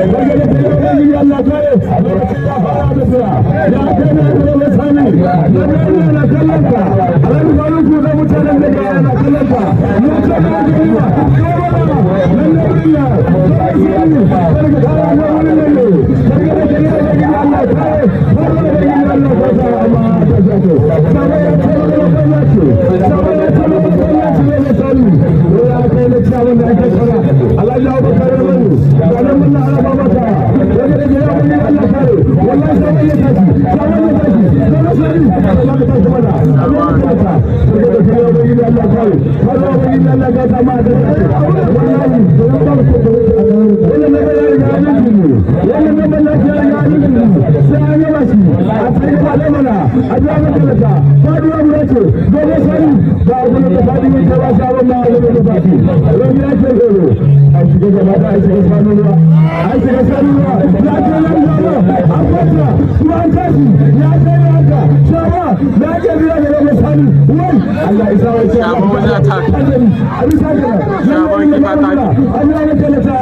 Allah kare ya fara da sura ya kai na da sani na kallon ka. Alhaji Faruku da mutanen da ke na kallon ka. Ya ce na gari nan ne wurin ya sai ka kara na wurin nan ne sai da kare da Allah kare har da Allah ka sa amma ta ce sai ya ce ya ce sai ya ce ya ce ne sani ya kai na ciyawan da ake kara Alhaji Abubakar Mani ga nan mun araba maka wanda da ya wani Allah kare. Wallahi sai ya tashi, sai ya tashi, sai sani Allah ka tashi mana Allah ka tashi sai da kare wani Allah kare har wani Allah ka ta ma da wallahi wannan na ya riga an yi ne, wannan na ban lafiya ya yi ne, sai an yaba shi a cikin ba da mana a ji an talaka faduwa mu ce gobe sani ba abu da fadi ta ba sabon ma abu da fadi wani ya ce goro a shiga gaba da a shiga sanu ruwa, a shiga sanu ruwa ya ce nan gaba an kwanta kuma an tashi ya ce haka shama ya ce biya da gobe sani wai Allah isa wai ce Shaban wani attack. a bisa ga Shaban keep attack. Allah ya talaka.